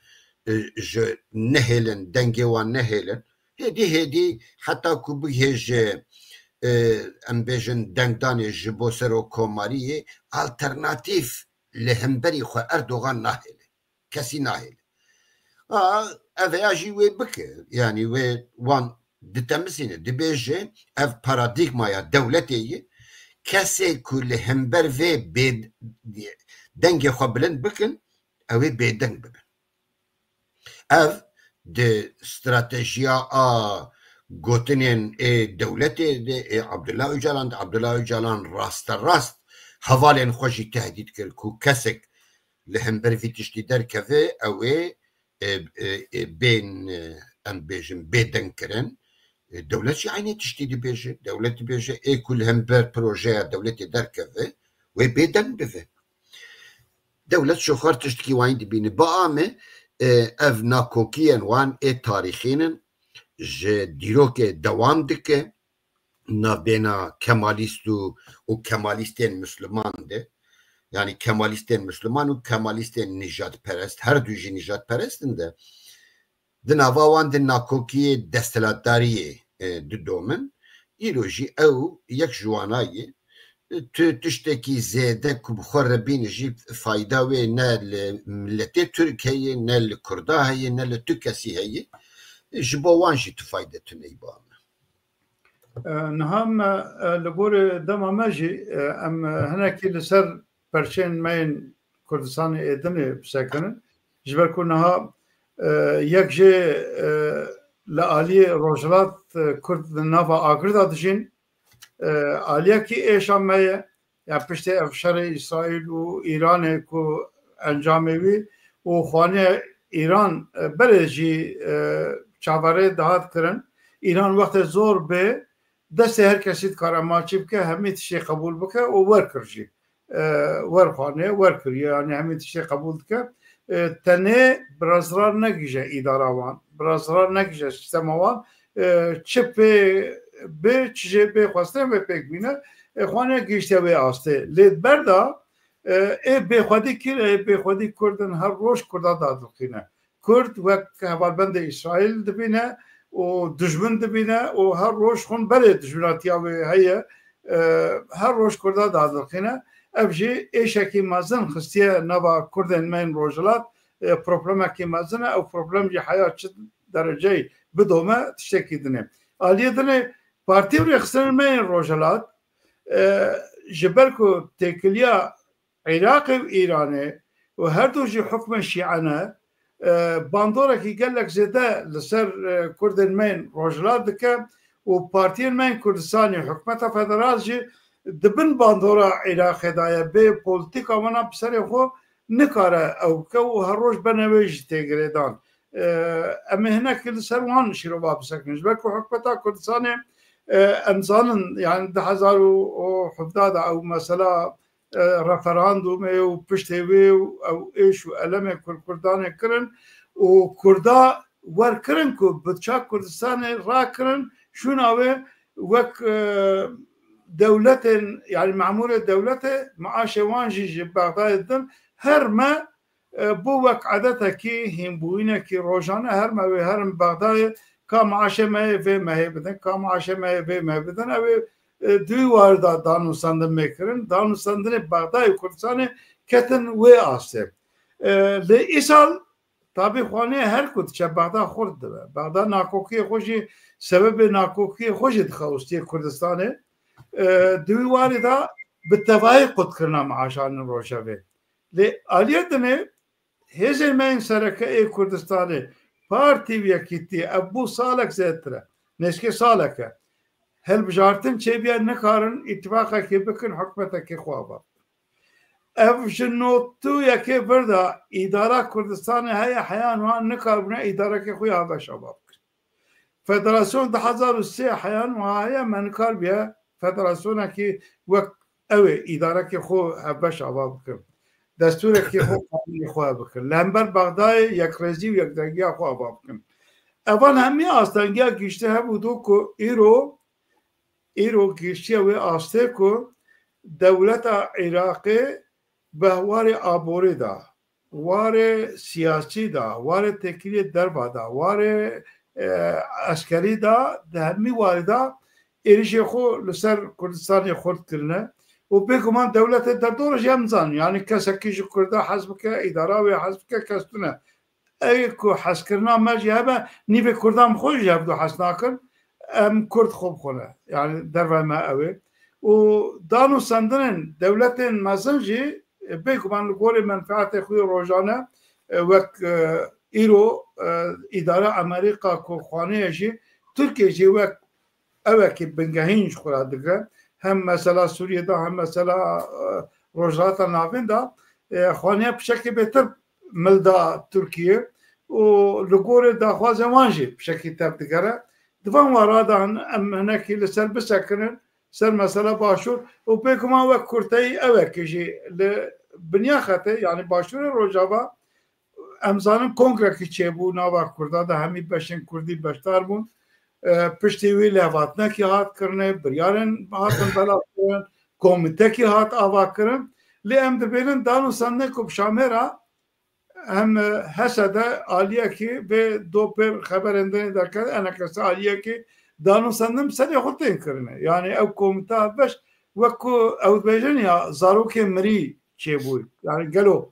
e, ji nehêlin, dengê wan nehêlin. Hêdî hêdî heta ku bigihê ji, e, em bêjin dengdanê ji bo serokkomariyê alternatîf li hemberî xwe Erdogan nahêle. Kesî nahêle. A, ev ya jî wê bike. Yanî wê wan ditemisîne, dibêje ev paradîgmaya dewletê ye. Kesê ku li hember vê bê dengê xwe bilind bikin, ew ê bêdeng bibin. Ev di stratejiya a gotinên ê dewletê de ê Abdullah Ocalan de, Abdullah Ocalan rasterast hevalên xwe jî tehdît kir ku kesek li hember vî tiştî derkeve, ew ê, e, e, e, bên, e, em bêjin, bêdeng kirin. E, dewlet jî eynê tiştî dibêje. Dewlet dibêje, ê ku li hember projeya dewletê derkeve, wê bêdeng bive. Dewlet ji xwe tiştekî wayî dibîne. Ba me, e, ev nakokiyên wan ê tarîxîn in, ji dîrokê dewam dike, navbêna kemalîst û, û kemalîstên misliman de, yanî kemalîstên misliman û kemalîstên nîjadperest, her du jî nîjadperest in de, di nava wan de nakokiyê desthilatdariyê, e, didomin. Îro jî ew yek ji wana ye. Tu tiştekî zêde ku bi xwe re bîne jî fayda wê ne li miletê Tirk heye, ne li Kurda heye, ne li tu kesî heye. Ji bo wan jî tu fayde tune yî ba me. E, niha me, e, li gorî dema me jî, e, em, e, hinekî li ser perçeyên me yên Kurdistanê ê dinê bisekinin. Ji ber ku niha, e, yek jê, e, li aliyê Rojhilat, e, Kurd di nava agir de dijîn. E, aliyekî êşa me ye. Ya piştî ev şerê Îsraîl û Îranê ku encamê wî û xwaniye Îran, e, berê jî, e, çaverê dihat kirin. Îran wextê zor bê, destê her kesî dikare maçî bike, hemî tiştê qebûl bike û wer kir jî. E, wer xwaniye, wer kiriye, yanî hemî tiştê qebûl dike. E, tenê birazrar negihîje îdara wan, birazrar negihîje sîstema wan. E, çi pê bê, çi jê bê xwestin wê pêk bîne, e, xwaniye gihîşte wê astê. Lê berda, e, ê bêxwedî kir, ê bêxwedî Kurd in her roj Kurda dadilxîne. Kurd wek hevalbendê Îsraîl dibîne û dijmin dibîne û her roj xwin berê dijminatiya wê heye. E, her roj Kurda dadilxîne. Ev jî êşekî mezin xistiye nava Kurdên me yên Rojhilat. E, problemekî mezin e. Ew problem jî heya çi dereceyê bidome tiştekî din e. Aliyê din e, partî û rêxistinên me yên Rojhilat, e, ji ber ku têkiliya Iraqê û Îranê û her du jî hukmên şîe ne, e, bandorekî gelek zêde li ser, e, Kurdên me yên Rojhilat dike û partiyên me yên Kurdistanê, hikûmeta federal jî di bin bandora Iraqê de ye, bê polîtîka wana bi serê xwe nikare ew bike û her roj bene wê jî tê girêdan. E, em ê hinekî li ser wan şîrova bisekinin. Ji ber ku hikûmeta Kurdistanê, e, em zanin, yani di hezar û hevdeh de ew mesela, e, referandumê û piştê wê û ew êş û elemê ku Kurdanê kirin û Kurda wer kirin ku bi çak Kurdistanê rakirin, şûna wê wek, e, dewletên, yani memûrê dewletê, maaşê wan jî ji Bexdayê didin, her me, e, bû wek edetekî, hînbûyînekî rojane, her me wê herin Bexdayê, ka maaşê me yê vê mehê bidin, ka maaşê me yê vê mehê bidin, ew ê, e, di wî warî de danûsandin mê kirin. Danûsandinê Bexdayê Kurdistanê ketin wê astê. E, lê îsal tabî xaniyê her ku diçe Bexda xurt dibe. Bexda nakokiyê xwe jî, sebebê nakokiyê xwe jî dixe ûstiyê Kurdistanê. E, di wî warî de bi tevayî qutkirina maaşanên rojevê. Lê aliyê dinê hêzên me yên sereke ê Kurdistanê, partî û yekîtî, ev bû salek zêdetir e. Nêzîkê salek e. Hilbijartin çêbûye, nikarin îtîfaqekê bikin, hikûmetekê xwe ava bikin. Ev ji nod û yekê vir de îdara Kurdistanê heye, heya niha nikaribûne îdarekê xwe ya hevbeş ava bikin. Federasyon du hezar û sê heya niha heye, me nikaribiye federasyonekî wek ew ê îdarekê xwe hevbeş ava bikin. Destûrekê xwe, qanûnê xwe bikin. Li hember Bexdayê yekrêzî û yekdengiya xwe ava bikin. Evan hemî astengiya gihîştine hev û dû ku îro, îro gihîştiye wê astê ku dewleta Iraqê bi warê aborî de, warê siyasî de, warê têkiliyê derva de, warê, e, eskerî de, di hemî warî de êrişê xwe li ser Kurdistanê xurt kirine û bêguman dewletê derdora jî em zanin. Yanî kesekî ji Kurda hez bike, îdara wê hez bike, kes tune. Ew ku hezkirina me jî hebe, nîvê Kurdan bi xwe jî hevdu hez nakin. Em Kurd xwe bi xwe ne. Yanî derve me ew ê. Û danûsandinên dewletên mezin jî, e, bêguman li gorî menfeetê xwe yê rojane, e, wek, e, îro, e, îdara Amerîka ku xanê ye jî, Tirkiye jî wek ewekî bingehîn ji xwe re digre. Hem mesela Sûriyê de, hem mesela, e, Rojhilata Navîn de, e, xaniya pişekê bêtir mil da Tirkiye û li gorê daxwazên wan jî pişekî tev digere. Di van wara de em hinekî li ser bisekinin, ser mesela Başûr û bêguman wek kurteyî ewekî jî li Binyexetê, yanî Başûrê Rojava, em zanin kongrekî çêbû nava Kurda de, hemî beşên Kurdî beşdar bûn. E, piştî wî lêhatînekî hat kirine, biryarên hatin belavkirin, komîtekî hat avakirin. Lê em dibînin danûsandinê ku bi Şamê re hem, e, H S D aliyekî vê do pêr xeberên dinê derket, enekese aliyekî danûsandin bi serê xwe tên kirine. Yanî ew komîta beş wek ku ew dibêjin ya zarokê mirî çêbû. Yanî gelo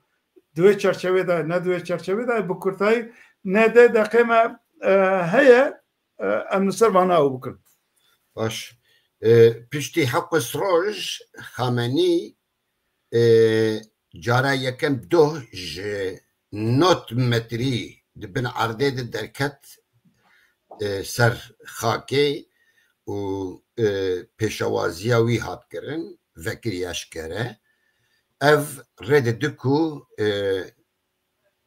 di wê çerçevê de, ne di wê çerçevê de, bi kurtayî ne dê deqê me, e, heye, e, em li ser vana ew bikin. Baş. E, piştî hewqis roj Xamenî, e, cara yekem doh ji nod metrî di bin erdê de derket, e, ser xakê û, e, pêşewaziya wî hat kirin, vekirî eşkere. Ev rê dide ku, e,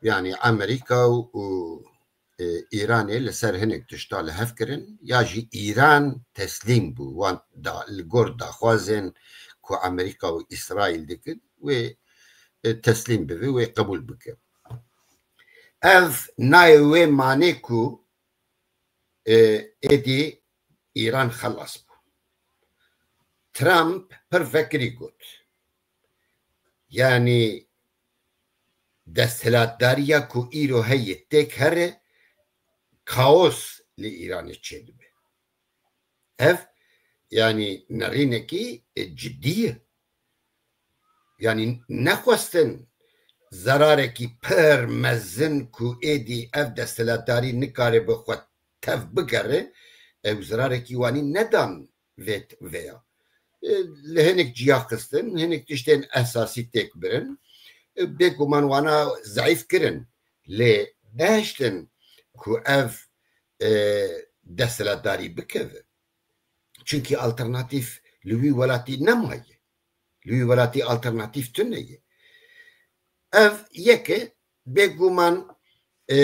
yanî Amerîka û, û, e, Îranê li ser hinek tişta li hev kirin, ya jî Îran teslîm bû wan da, li gor daxwazên ku Amerîka û Îsraîl dikin, wê, e, teslîm bibe, wê qebûl bike. Ev nayê wê manê ku, e, êdî Îran xelas bû. Trump pir vekirî got. Yanî desthilatdariya ku îro heye têk here, kaos li Îranê çêdibe. Ev, yanî nerînekî, e, cidî ye. Yanî nexwestin zerarekî pir mezin ku êdî ev desthilatdarî nikare bi xwe tev bigere, ew zerarekî wanî nedan vê, vêya. E, li hinek ciya xistin, hinek tiştên esasî têk birin. E, bêguman wana zeîf kirin. Lê nehiştin ku ev, e, desthilatdarî bikeve. Çunkî alternatîf li wî welatî nemaye. Li wî welatî alternatîf tune ye. Ev yek e, bêguman, e,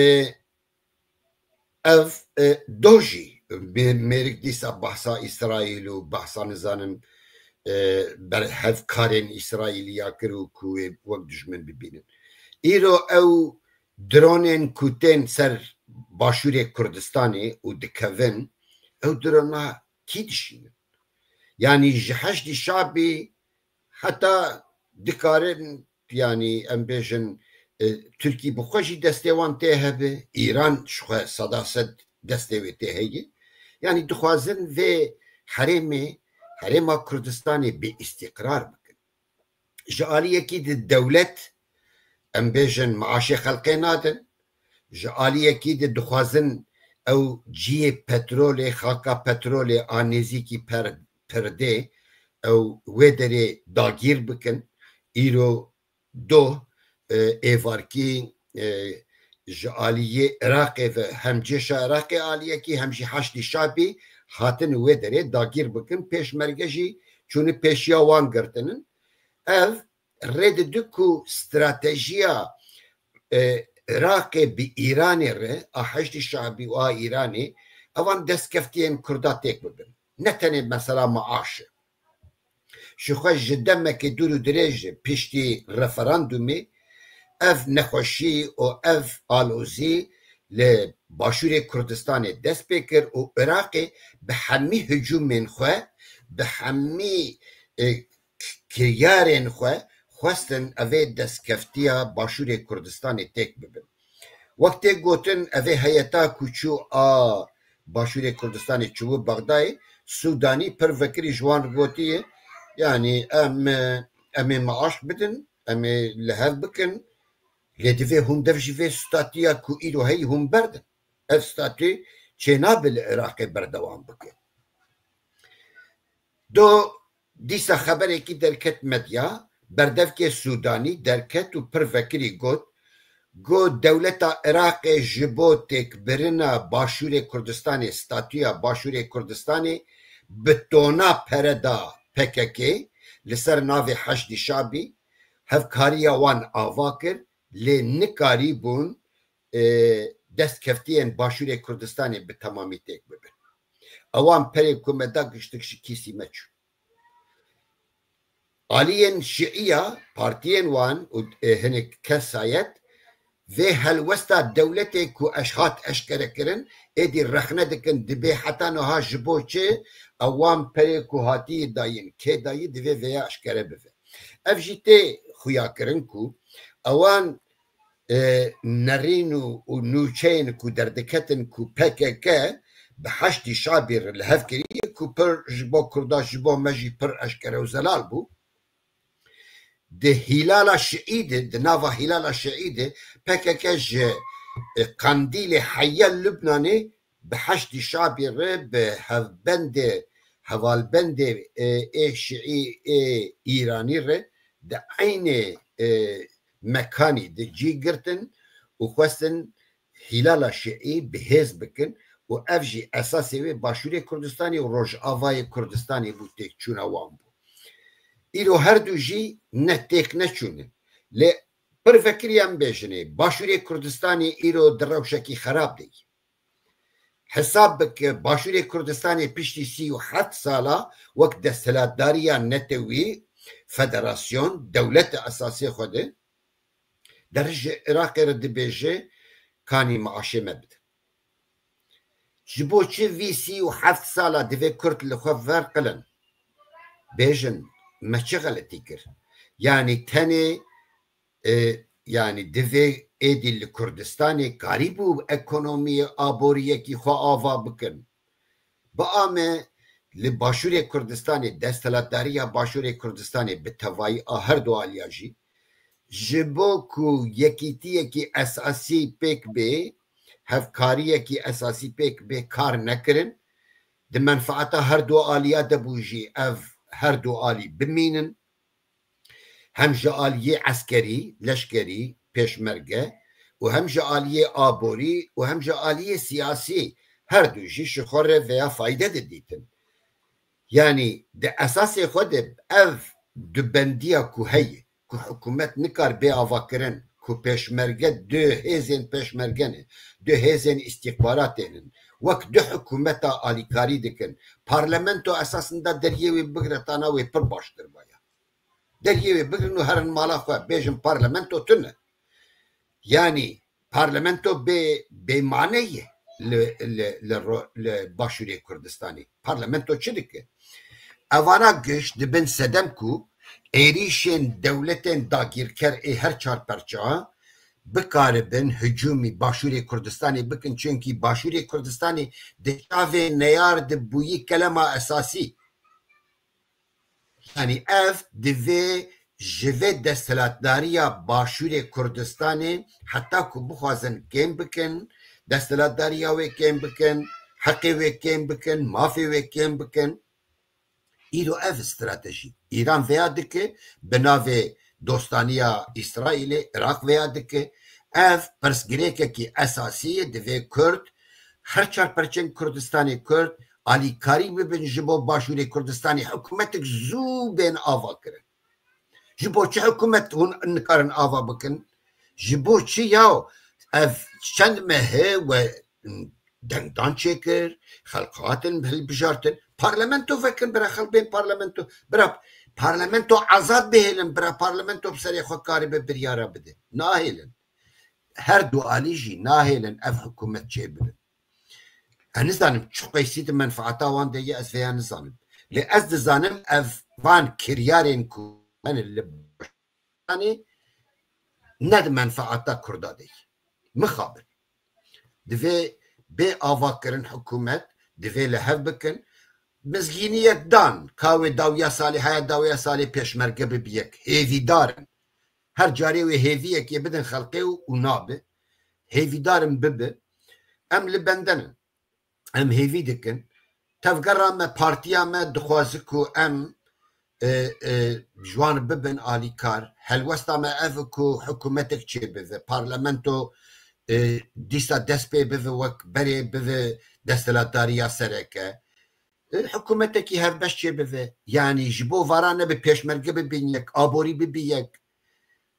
ev, e, do jî, mê-, mêrik dîsa behsa Îsraîl û behsa nizanim, e, ber-, hevkarên Îsraîlî ya kir û ku wê wek dijmin bibînin. Îro ew dronên ku tên ser başûrê Kurdistanê û dikevin, ew drona kî dişînin? Yanî ji Heşdî Şabî heta dikarin, yanî em bêjin, e, Tirkî bi xwe jî destê wan tê hebe, Îran ji xwe sedased destê wê tê heye. Yanî dixwazin vê herêmê, herêma Kurdistanê bê îstîqrar bikin. Ji aliyekî di dewlet, em bêjin, maaşê xelkê nadin. Ji aliyekî di dixwazin ew cihê petrolê, xaka petrolê a nêzîkî per-, perdê ew wê derê dagîr bikin. Îro doh, e, êvarkî, e, ji aliyê Iraqê ve hem cêşa Iraqê aliyekî hem jî Heşdî Şabî hatin wê derê dagîr bikin. Pêşmerge jî çûne pêşiya wan girtinin. Ev rê dide ku stratejiya, e, Iraqê bi Îranê re, a Heşdî Şabî û a Îranê, evan destkeftiyên Kurda têk bibin. Ne tenê mesela maaş e. Ji xwe ji demekê dûr û dirêj e, piştî referandumê, ev nexweşî û ev alozî li Başûrê Kurdistanê dest pê kir û Iraqê bi hemî hicûmên xwe, bi hemî, e, k-, kiryarên xwe xwestin evê destkeftiya Başûrê Kurdistanê têk bibin. Wek tê gotin, evê heyeta ku çû a Başûrê Kurdistanê çûbû Bexdayê, Sûdanî pir vekirî ji wan re gotiye, yanî em, em ê maaş bidin, em ê li hev bikin, lê divê hûn dev ji vê statiya ku îro heyî hûn berdin. Ev statû çênabe li Iraqê berdewam bike. Do dîsa xeberekî derket medya, berdevkê Sûdanî derket û pir vekirî got, got, dewleta Iraqê ji bo têkbirina Başûrê Kurdistanê, statûya Başûrê Kurdistanê bi tona pere da P K K, li ser navê Heşdî Şabî, hevkariya wan ava kir, lê nikarîbûn, e, destkeftiyên Başûrê Kurdistanê bi temamî têk bibin. Ewan perê ku me da giştik ji kîsî me çû. Aliyên şiiya, partiyên wan û, e, hinek kesayet vê helwesta dewletê ku eş-, hat eşkere kirin, êdî rexne dikin, dibê heta niha ji bo çi ewan perê ku hatiyî dayîn, kê dayî, divê vêya eşkere bibe. Ev jî tê xuyakirin ku ewan, e, nerîn û, û nûçeyên ku derdiketin ku P K K bi Heşdî Şabî re li hev kiriye ku pir ji bo Kurda, ji bo me jî pir eşkere û zelal bû. Di Hîlala Şiî de, di nava Hîlala Şiî de P K K ji, e, Qandîlê heya Lubnanê bi Heşdî Şabî re bi hevbendê, hevalbendê, e, ê Şiî ê Îranî re di eynê, e, mekanî de cî girtin û xwestin Hîlala Şiî bi hêz bikin û ev jî esasê wê Başûrê Kurdistanê û Rojavayê Kurdistanê bû, têkçûna wan bû. Îro her du jî ne têk neçûne. Lê pir vekirî em bêjinê, Başûrê Kurdistanê îro di rewşekî xerab de ye. Hesab bike, Başûrê Kurdistanê piştî sî û heft sala wek desthilatdariya netewî, federasyon, dewleta esasê xwe de, derij ji Iraqê re dibêje, kanî maaşê me bidin. Ji bo çi vî sî û heft sala divê Kurd li xwe verqilin? Bêjin, me çi xeletî kir? Yanî tenê, e, yanî divê êdî li Kurdistanê karîbû ekonomiyê, aboriyekî xwe ava bikin. Bi ame li Başûrê Kurdistanê, desthilatdariya Başûrê Kurdistanê bi tevayî a her du aliya jî, ji bo ku yekîtiyekî esasî pêk bê, hevkariyekî esasî pêk bê, kar nekirin. Di menfaeta her du aliya de bû jî ev her du alî bimînin. Hem ji aliyê eskerî, leşkerî, pêşmerge û hem ji aliyê aborî û hem ji aliyê siyasî, her du jî ji xwe re vêya fayde didîtin. Yanî di esasê xwe de ev dubendiya ku heye, ku hikûmet nikar bê avakirin, ku pêşmerge du hêzên pêşmerge ne, du hêzên îstîxbaratê ne, wek du hikûmeta alîkarî dikin. Parlamento esasında deriyê wê bigire tana wê pir baştir baya. Deriyê wê bigirin û herin mala xwe, bêjin parlamento tune. Yanî parlamento bê, bêmane ye li, li, li ro-, li Başûrê Kurdistanê. Parlamento çi dike? Evana giş dibin sedem ku êrîşên dewletên dagîrker ê her çar perça bikaribin hicûmî Başûrê Kurdistanê bikin, çunkî Başûrê Kurdistanê di çavê neyar de bûyî kelema esasî. Yanî ev divê ji vê desthilatdariya Başûrê Kurdistanê heta ku bixwazin kêm bikin, desthilatdariya wê kêm bikin, heqê wê kêm bikin, mafê wê kêm bikin. Îro ev stratejî Îran veya dike, bi navê dostaniya Îsraîlê, Iraq veya dike. Ev pirsgirêkekî esasî ye, divê Kurd, her çar perçên Kurdistanê Kurd, alîkarî bibin ji bo Başûrê Kurdistanê hikûmetek zû bên ava kirin. Ji bo çi hikûmet hûn nikarin ava bikin? Ji bo çi yaw? Ev çend meh e we dengdan çêkir, xelk hatin hilbijartin. Parlamento vekin bira, xelk bên parlamento. Bira parlamento azad bihêlin bira, parlamento bi serê xwe karibe biryara bide. Nahêlin. Her du alî jî nahêlin ev hikûmet çêbibin. Ez nizanim çi qeysî di menfaeta wan de ye, ez vêya nizanim. Lê ez dizanim ev van kiryarên ku hene li Kurdistanê ne di menfaeta Kurda de ye. Mixabin. Divê bê avakirin hikûmet, divê li hev bikin. Mizgîniyek dan, ka wê dawiya salê, haya dawiya salê pêşmerge bibe yek. Hêvîdar in. Her carê wê hêviyekê bidin xelkê û, û nabe. Hêvîdar in bibe. Em li benden in. Em hêvî dikin. Tevgera me, partiya me dixwaze ku em, e, e, ji wan bibin alîkar. Helwesta me ev e ku hikûmetek çêbive, parlamento, e, dîsa dest pê bive, wek berê bive desthilatdariya sereke. E, hikûmetekî hevbeş çêbive. Yanî ji bo vara nebe pêşmerge bibin yek, aborî bibe yek.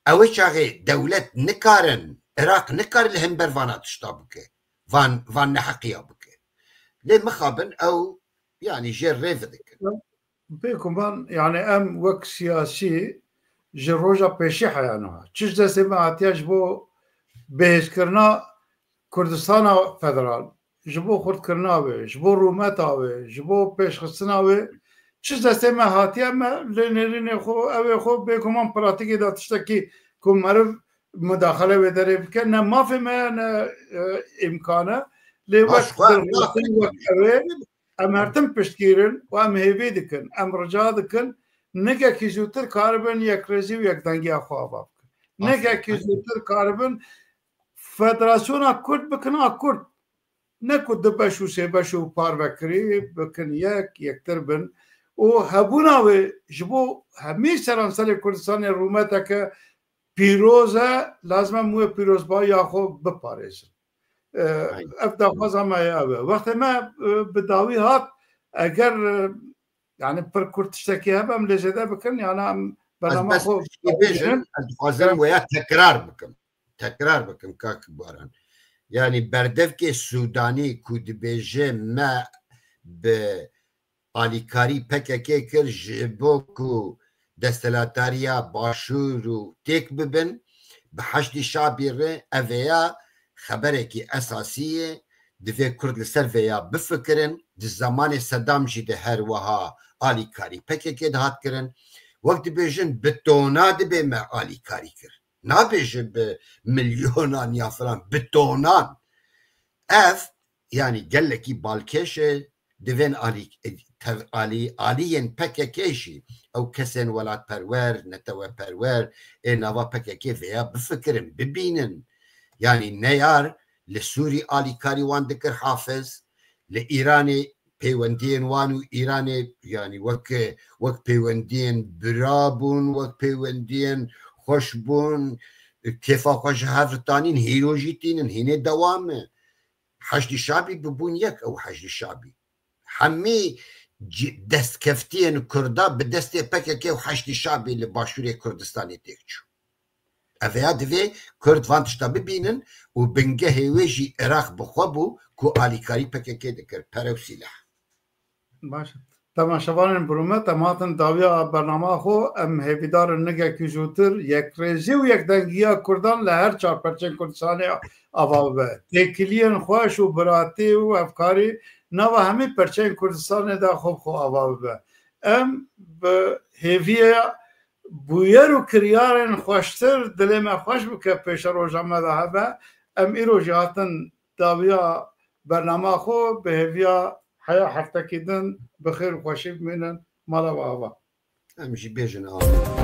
Ew ê çaxê dewlet nikarin, Iraq nikare li hember vana tişta bike. Van, van neheqiya bike. Lê mixabin ew, yanî jê rê vidikin. Bêguman, yani em wek siyasî ji roja pêşî heya niha. Çi ji destê me hatiye ji bo bihêzkirina Kurdistana Federal, ji bo xurtkirina wê, ji bo rûmeta wê, ji bo pêşxistina wê, çi ji destê me hatiye me, lê nêrînê xwe, ew ê xwe bêguman pratîkê de tiştekî ku meriv mudaxele wê derê bike, ne mafê me ye, ne, e, îmkan e. Lê wek dilxwazin, wek ew ê, em her tim piştgîr in û em hêvî dikin, em rica dikin, nigekî zûtir karibin yekrêzî û yekdengiya xwe ava bikin. Nigekî zûtir karibin federasyona Kurd bikin a Kurd. Ne ku du beş û sê beş û parvekirî bikin yek, yektir bin. Û hebûna wê ji bo hemî seranserê Kurdistanê rûmeteke pîroz e, lazim e em wê pîrozbahiya xwe biparêzin. E, ev daxwaza me ye ew e. Wextê me, e, bi dawî hat, eger, e, yani pir kurt tiştekî hebe em lê zêde bikin, yani em bernama xwe bêjin, ez dixwazim weya tekrar bikim. Tekrar bikim, kak Baran. Yani berdevkê Sûdanî ku dibêje me bi alîkarî P K K kir ji bo ku desthilatdariya Başûr û têk bibin, bi Heşdî Şabî re ev ê ya xeberekî esasî ye, divê Kurd li ser vê ya bifikirin. Di zemanê Sedam jî de her wiha alîkarî P K K dihat kirin. Wek dibêjin, bi tona dibê me alîkarî kir. Nabêje bi milyonan ya filan, bi tonan. Ev, yanî gelekî balkêş e, divên alî, tev-, alî, aliyên P K K jî, ew kesên welatperwer, neteweperwer, ê nava P K K vêya bifikirin, bibînin. Yanî neyar li Sûrî alîkarî wan dikir Hafiz, li Îranê peywendiyên wan û Îranê, yanî wek, wek peywendiyên bira bûn, wek peywendiyên xweş bûn, kêfa xwe ji hev ditanîn, hîro jî tînin, hînê dewam e. Heşdî Şabî bibûn yek, ew Heşdî Şabî. Hemî ci-, destkeftiyên Kurda bi destê P K K û Heşdî Şabî li Başûrê Kurdistanê têk çû. Ev ya divê Kurd van tişta bibînin û bingehê wê jî Iraq bi xwe bû ku alîkarî P K K dikir, pere û sîleh. Baş e. Temaşevanên bi rûmet, em hatin dawiya bernama xwe, em hêvîdar in nigekî zûtir yekrêzî û yekdengiya Kurdan li her çar perçên Kurdistanê ava bibe. Têkiliyên xweş û biratî û hevkarî nava hemî perçeyên Kurdistanê de xwe bi xwe ava bibe. em bi hêviya bûyer û kiryarên xweştir dilê me xweş bike pêşeroja me de hebe. Em îro jî hatin dawiya bernama xwe bi hêviya heya heftekî din bi xêr û xweşî bimînin mala we ava. Em jî bêjin amîn.